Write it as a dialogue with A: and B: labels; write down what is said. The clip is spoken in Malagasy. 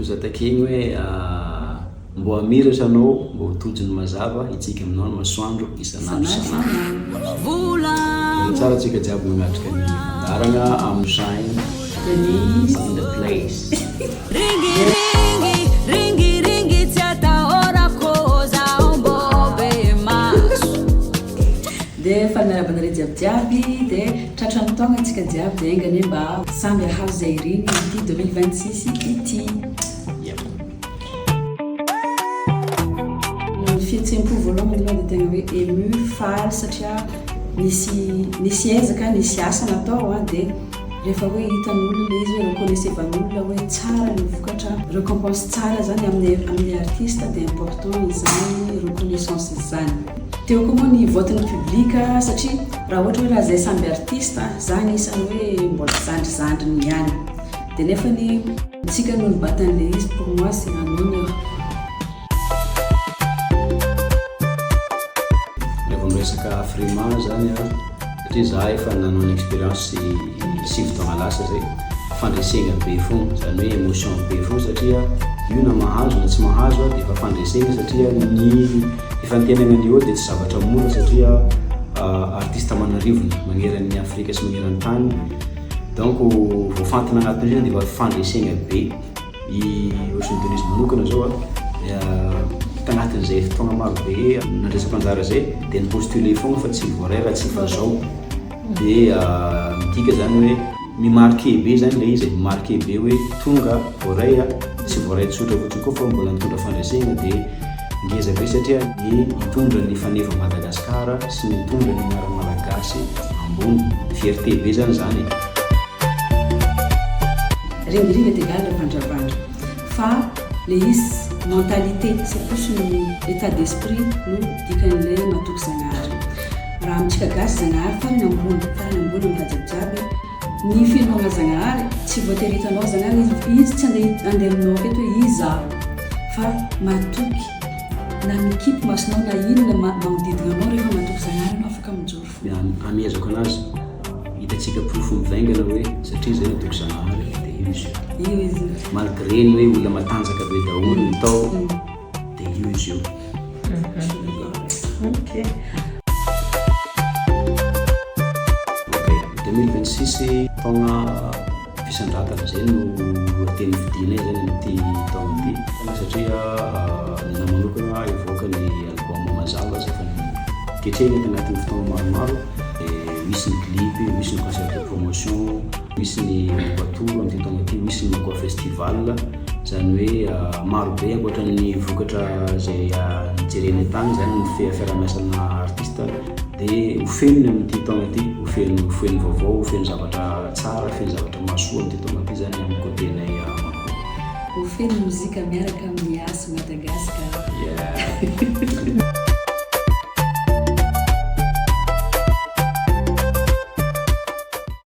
A: Aza takiagny hoe mbô hamiratra anao, mbô ho tojo ny mazava, hitsiky aminao ny masoandro isan'andro isan'andro. Mbola tsara antsika jiaby magnatrika ny fandaharagna amin'ny Shine
B: Denise
A: in the place.
C: Ringiringy, ringiringy tsy atahorako zaho mbô be maso.
B: Dia faly miarahaba anareo jiaby jiaby dia tratran'ny taogna antsika jiaby dia enga anie mba samby hahazo izay iriny amin'ity 2026 ity.
A: Yep.
B: Ny fihetseham-po voalohany aloha dia tegna hoe ému, faly satria nisy nisy ezaka, nisy asa natao an, dia rehefa hoe hitan'olona ilay izy hoe reconnaissevan'olona hoe tsara ny vokatra, récompense tsara zany amin'ny amin'ny artiste dia important izany reconnaissance izany. Teo koa moa ny vote-n'ny public satria raha ohatra hoe raha zay samby artiste, za anisan'ny hoe mbola zandrizandriny ihany dia nefany tsika no nibata an'ilay izy pour moi c'est un honneur.
A: Rehefa miresaka Afrima zany an, satria za efa nanao ny expérience 9 taogna lasa zay, fandresegna be fogna, zany hoe émotion be fogna satria io na mahazo na tsy mahazo dia efa fandresegna satria ny fifantenagna ny eo dia tsy zavatra mora satria artiste aman'arivony magneran'ny Afrika sy magneran-tany donc voafantina agnatin'io zany dia efa fandresegna be. I Ocean Denise manokana zao a, dia tagnatin'izay fotoagna maro be nandraisako anjara zay dia ni-postuler foagna fa tsy voaray raha tsy fa zao. Dia midika zany hoe mi-marquer be zany le izy e, mi-marquer be hoe tonga voaray a, tsy voaray tsotra fotsiny koa fa mbola nitondra fandresegna dia ngeza be satria ny hitondra ny faneva Madagascar sy ny hitondra ny anaran'ny Malagasy ambony, fierté be zany zany e.
B: Ringiringy est égal vandravandra fa le izy mentalité c'est plus ny état d'esprit no dikan'le matoky Zagnahary. Raha amintsika gasy Zagnahary farany ambony, farany ambony amin'ny raha jiabijiaby, ny finoagna Zagnahary tsy voatery hitanao Zagnahary izy, izy tsy andeha andeha aminao aketo hoe iza fa matoky na mikipy masonao na inona magnodidina anao rehefa matoky Zagnahary anao afaka mijoro.
A: Ny hamehezako anazy, hitantsika porofo mivaingana hoe satria izay natoky Zanahary dia io izy io.
B: Io izy io.
A: Malgré ny hoe olona matanjaka be daholo ny tao dia io izy io.
D: Ok.
A: Ok, 2026 taogna fisandratana zay no lohateny fidinay zany amin'ity taogna ity satria ny anahy manokana hivoaka ny album mazava zay efa Ketrehina tanatin'ny fotoana maromaro, misy ny clip, misy ny concert de promotion, misy ny Makua Tour amin'ity taona ity, misy ny Makua Festival, izany hoe maro be ankoatra ny vokatra izay nojerena tany izany ny fiaraha-miasana artiste dia ho feno ny amin'ity taona ity, ho feno ho feno vaovao, ho feno zavatra tsara, ho feno zavatra mahasoa amin'ity taona ity izany amin'ny côté-nay Makua.
B: Ho feno mozika miaraka amin'ny Yas Madagascar.
A: Yeah.